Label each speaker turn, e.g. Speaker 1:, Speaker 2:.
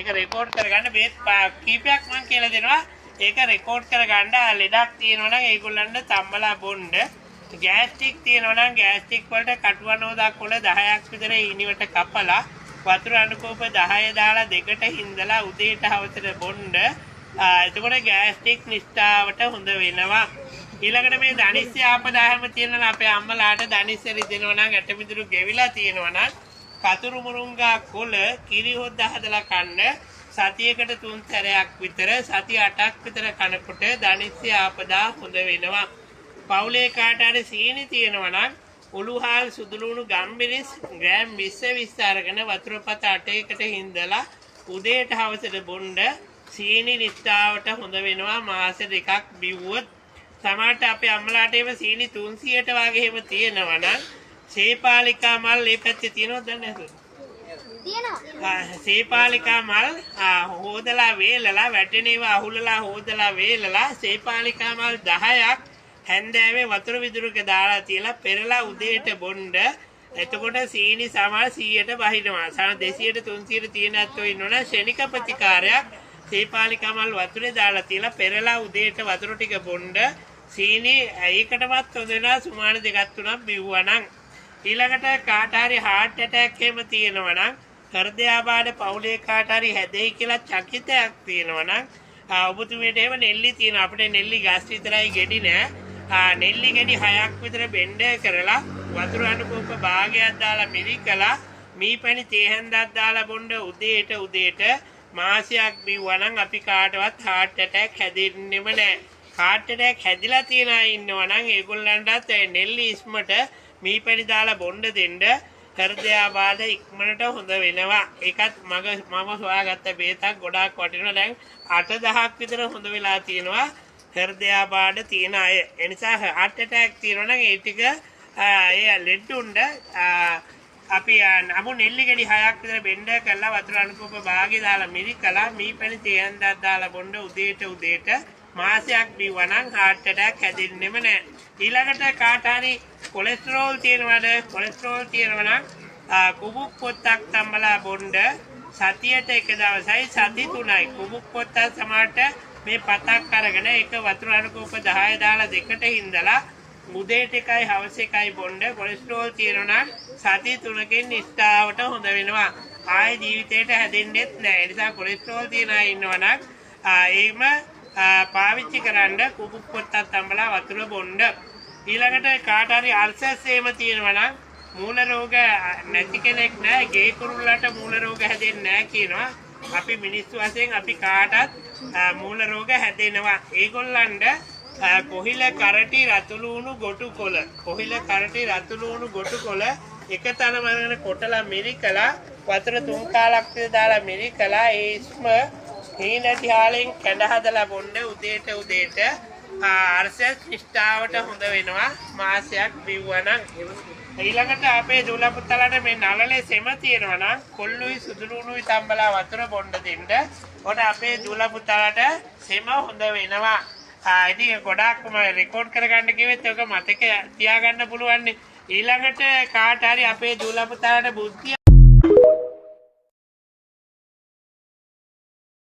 Speaker 1: ඒක රෙකෝඩ් කරගන්න බේත් කීපයක් මම කියලා දෙනවා. ඒක රෙකෝඩ් කරගන්න ලෙඩක් තියෙනවා නම් ඒගොල්ලන්ට තම්බලා බොන්න. ගෑස්ට්‍රික් තියෙනවා නම් ගෑස්ට්‍රික් වලට කටුවනෝදා කොළ 10ක් විතර ඉනිවට කපලා වතුර අණුකෝප 10 දාලා දෙකට හින්දලා උදේට හවසට බොන්න. එතකොට ගෑස්ට්‍රික් නිෂ්ඨාවට හොඳ වෙනවා. ඊළඟට මේ දනිස්ය ආපදා හැම තියෙනවා අපේ අම්මලාට දනිස්ය රිදෙනවා නම් ඇටමිදුරු ගෙවිලා තියෙනවා නම් කතුරු මුරුංගා කොළ කිරි හොද්ද හදලා කන්න සතියකට 3 සැරයක් විතර සති 8ක් විතර කනකොට දනිස්ය ආපදා හොඳ වෙනවා. පවුලේ කාට හරි සීනි තියෙනවා නම් උළුහාල් සුදුලුණු ගම්මිරිස් ග්‍රෑම් 20 20 අරගෙන වතුර පත 8කට හින්දලා උදේට හවසට බොන්න සීනි නිෂ්ඨාවට හොඳ වෙනවා. මාස දෙකක් බිව්වොත් සමහරට අපේ අම්මලාට එහෙම සීනි 300ට වගේ එහෙම තියෙනවා නම් සේපාලිකා මල් මේ පැත්තේ තියෙනවද දන්නේ නැද්ද?
Speaker 2: තියෙනවා.
Speaker 1: සේපාලිකා මල් හොදලා වේලලා වැටෙන ඒවා අහුලලා හොදලා වේලලා සේපාලිකා මල් 10ක් හැන්දෑවේ වතුර විදුරක දාලා තියලා පෙරලා උදේට බොන්න. එතකොට සීනි සමහර 100ට බහිනවා. සමහර 200ට 300ට තියෙන අත්ෝ ඉන්නවනම් ක්ෂණික ප්‍රතිකාරයක් සේපාලිකා මල් වතුරේ දාලා තියලා පෙරලා උදේට වතුර ටික බොන්න. සීනි ඒකටවත් හොඳ වෙනවා සුමාන දෙකක් තුනක් බිව්වා නම්. ඊළඟට කාට හරි හાર્ට් ඇටැක් එහෙම තියෙනවා නම් හෘදයාබාධ පවුලේ කාට හරි හැදෙයි කියලා චකිතයක් තියෙනවා නම් ඔබතුමියට එහෙම නෙල්ලි තියෙනවා. අපිට නෙල්ලි ගස් විතරයි ගෙඩි නෑ. නෙල්ලි ගෙඩි 6ක් විතර බෙන්ඩ කරලා වතුර අණුකෝප භාගයක් දාලා මිරිකලා මීපැණි තේ හැන්දක් දාලා බොන්න උදේට උදේට මාසයක් බිව්වා නම් අපි කාටවත් හાર્ට් ඇටැක් හැදෙන්නෙම නෑ. හાર્ට් ඇටැක් හැදිලා තියෙන අය ඉන්නවා නම් ඒගොල්ලන්ටත් නෙල්ලි ඉස්මට මීපැණි දාලා බොන්න දෙන්න හෘදයාබාධ ඉක්මනට හොඳ වෙනවා. ඒකත් මම හොයාගත්ත බේතක් ගොඩාක් වටිනවා. දැන් 8000ක් විතර හොඳ වෙලා තියෙනවා හෘදයාබාධ තියෙන අය. ඒ නිසා හાર્ට් ඇටැක් තියෙනවා නම් ඒ ටික ඒ ලෙඩුන්ඩ අපි අමු නෙල්ලි ගෙඩි 6ක් විතර බෙන්ඩ කරලා වතුර අණුකෝප භාගය දාලා මිරිකලා මීපැණි තේ හැන්දක් දාලා බොන්න උදේට උදේට මාසයක් බිව්වා නම් හાર્ට් ඇටැක් හැදෙන්නෙම නෑ. ඊළඟට කාට හරි කොලෙස්ටරෝල් තියෙනවද? කොලෙස්ටරෝල් තියෙනවා නම් කුබුක් පොත්තක් තම්බලා බොන්න සතියට එක දවසයි සති 3යි. කුබුක් පොත්තක් සමහරට මේ පතක් අරගෙන ඒක වතුර අණුකෝප 10 දාලා දෙකට හින්දලා උදේට එකයි හවස එකයි බොන්න. කොලෙස්ටරෝල් තියෙනවා නම් සති 3කින් නිෂ්ඨාවට හොඳ වෙනවා. ආයේ ජීවිතේට හැදෙන්නෙත් නෑ. ඒ නිසා කොලෙස්ටරෝල් තියෙන අය ඉන්නවා නම් ඒම පාවිච්චි කරන්න කුබුක් පොත්තක් තම්බලා වතුර බොන්න. ඊළඟට කාට හරි අල්සර්ස් එහෙම තියෙනවා නම් මූල රෝග නැති කෙනෙක් නෑ. ගේ කුරුල්ලට මූල රෝග හැදෙන්නේ නෑ කියනවා. අපි මිනිස්සු වශයෙන් අපි කාටත් මූල රෝග හැදෙනවා. ඒගොල්ලන්ට කොහිල කරටි රතුලුණු ගොටු කොළ, කොහිල කරටි රතුලුණු ගොටු කොළ එක තනම අරගෙන කොටලා මිරිකලා වතුර තුන් කාලක් විතර දාලා මිරිකලා ඒ ඉස්ම හීනටි හාලෙන් කැඳ හදලා බොන්න උදේට උදේට අර්සස් නිෂ්ඨාවට හොඳ වෙනවා මාසයක් බිව්වා නම්. ඊළඟට අපේ දුල පුතලාට මේ නළලේ සෙම තියෙනවා නම් කොල්ලුයි සුදුලුණුයි තම්බලා වතුර බොන්න දෙන්න. ඔන්න අපේ දුල පුතලාට සෙම හොඳ වෙනවා. ඉතින් ගොඩාක් මම රෙකෝඩ් කරගන්න කිව්වෙත් ඔක මතක තියාගන්න පුළුවන් නේ. ඊළඟට කාට හරි අපේ දුල පුතාලාට බුද්ධිය